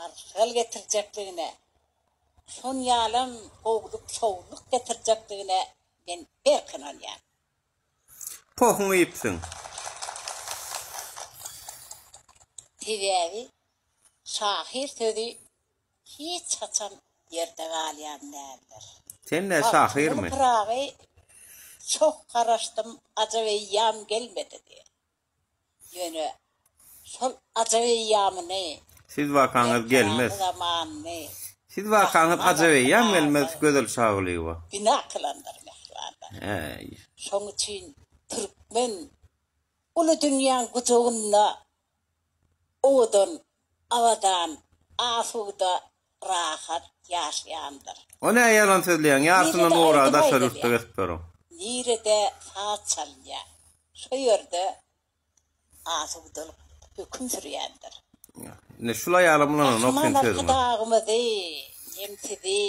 Arsal getirjekligine, şon ýalam gowluk-şowluk getirjekligine men berk ynanýan. Pohuňy iýipsiň. Sebäbi şahyr sözi hiç haçan ýerde galýan däldir. Sen nä şahyrmy? Magtymguly Pyragy Çoh garaşdym, ajap eýýam gelmedi diýýär. Ýöne şol ajap eýýamyny, Siz wakaňyz gelmez. berkararly zamanyny Siz wakaňyz Gahryman ajap eýýam gelmez Arkadagymyz Gözel Şagulyýewa. bina kylandyr mähribanlar. Äý. Şoň üçin türkmen uly dünýäň gujagynda owadan, abadan, asuda, rahat ýaşaýandyr. O nä ýalan sözleýäň ýarsyndan Nirede gowragy aýdym daşary ýurtda aýdylýar, gezip ýörüň. nirede saz çalynýar, şo ýerde asudalyk höküm sürýändir. Ine şul aýalam ulananok Gahryman seň sözüňe. Arkadagymyzy hem sizi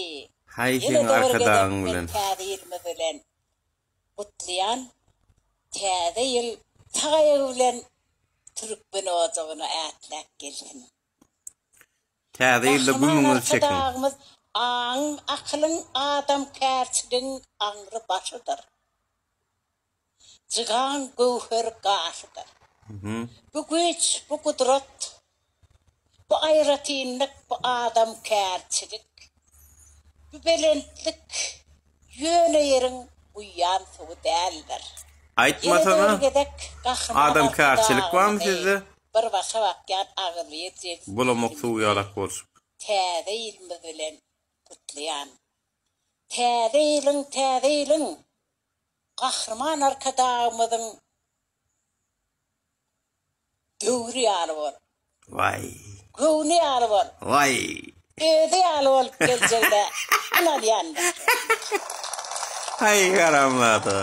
Haý seň ýene-de bir gezek arkadagyň men bilen. täze ýylymyz bilen gutlaýan. Täze ýyl sag aýagy bilen türkmen ojagyna ätläp gelsin. Täze ýylda Gahryman gümüňizi çekiň. Arkadagymyz aňyň, akylyň, adamkärçiligiň aňry başydyr. Jygaň göwher gaşydyr. Bu güýç, bu gudrat, bu aýratynlyk, bu adamkärçilik, bu belentlik ýöne ýeriň guýýan suwy däldir. Ýene-de Aýtmasana, bir gezek Gahryman adamkärçilik barmy Arkadagymyzy sizde? bir başa bakýan agzybir Bulamak suw jebisligimizi ýalak bolşup. Täze ýylymyz bilen gutlaýan. Täze ýylyň, täze ýylyň Gahryman Arkadagymyzyň döwri ýaly bol. Waý. Göwni ýaly bol. Waý. Özi ýaly bolup geljegine ynanýan. Haý haramzada.